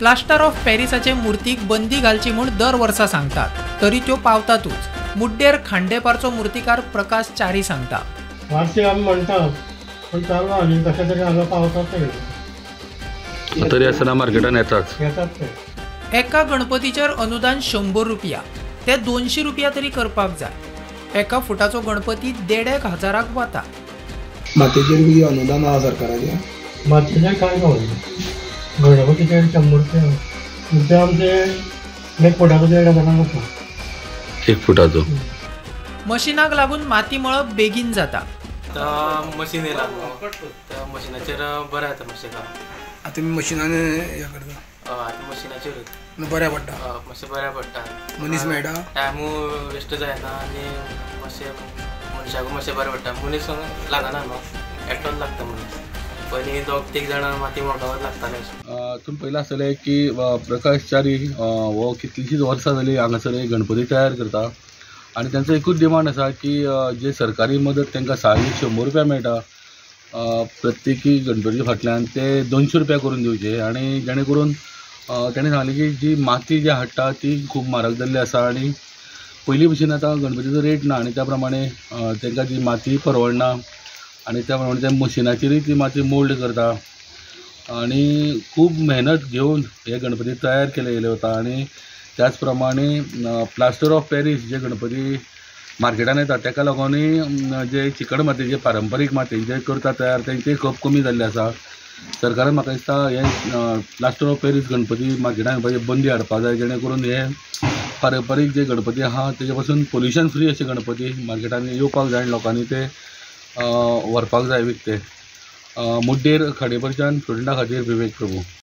Plaster of पॅरिसाचे मूर्तीक बंदी घालची म्हूण दर वर्सा सांगतात, तरी त्यो पावतातूच. मुड्डेर खांडेपारचो मूर्तिकार प्रकाश च्यारी सांगता, वार्षिक आमी म्हणटात पण चालू आनी कशें तरी हांगा पावतात ते, तरी आसतना मार्केटान येतात येतात ते. एका गणपतीचेर अनुदान 100 रुपया ते 200 रुपया तरी करपाक जाय. एका फुटाचो गणपती 1500 वता. मातयेचेर कितें अनुदान आसा सरकाराचें? मातयेचेर कांय गावना, गणपतीचेर 100 रुपया, ते आमचे 1 फुटाचो 1500 वता. 1 फुटाचो मशिनाक लागून माती मळप बेगीन जाता. आतां मशीन येयला न्हू, त्या मशिनाचेर बरें जाता मातशें काम. आतां तुमी मशिनान हें करता? हय, आतां मशिनाचेरूच बऱ्या पडटा. मातशें बऱ्या पडटा, मनीस मेळटा, टायमूय वेस्ट जायना आनी मातशें मनशाकूय मातशें बरें पडटा. मनीस लागना न्हू, एकटोच लागता मनीस. पयलीं 2-3 जाणां माती मळपाकूच लागताले. तुमी पयलें आसतलें की प्रकाश च्यारी हो कितलींशींच वर्सां जालीं हांगासर गणपती तयार करता आनी तांचो एकूच डिमांड आसा की जे सरकारी मदत तांकां सालाक 100 रुपया मेळटा प्रत्येकी गणपती फाटल्यान, ते 200 रुपया करून दिवचे. आनी जेणे करून ताणें सांगलें की जी माती जी हाडटा ती खूब म्हारग जाल्ली आसा आनी पयलीं भशेन आतां गणपतीचो रेट ना आनी त्या प्रमाणे तांकां ती माती परवडना आनी त्या प्रमाणे त्या मशिनाचेरूय ती माती मोल्ड करता आनी खूब मेहनत घेवन हे गणपती तयार केले गेले वता. आनी त्याच प्रमाणे प्लास्टर ऑफ पॅरीस जे गणपती मार्केटान येता ताका लागूनय जे चिकट मातयेचे पारंपारीक मातयेचे करता तयार तांचे खूब कमी जाल्ले आसा. सरकारान म्हाका दिसता हे प्लास्टर ऑफ पॅरीस गणपती मार्केटान येवपाची बंदी हाडपाक जाय, जेणे करून हे पारंपारीक जे गणपती आहा तेजे पासून पोल्युशन फ्री अशे गणपती मार्केटान येवपाक जाय आनी लोकांनी ते व्हरपाक जाय विकते. मुड्डेर खांडेपारच्यान स्टुडंटा खातीर विवेक प्रभू.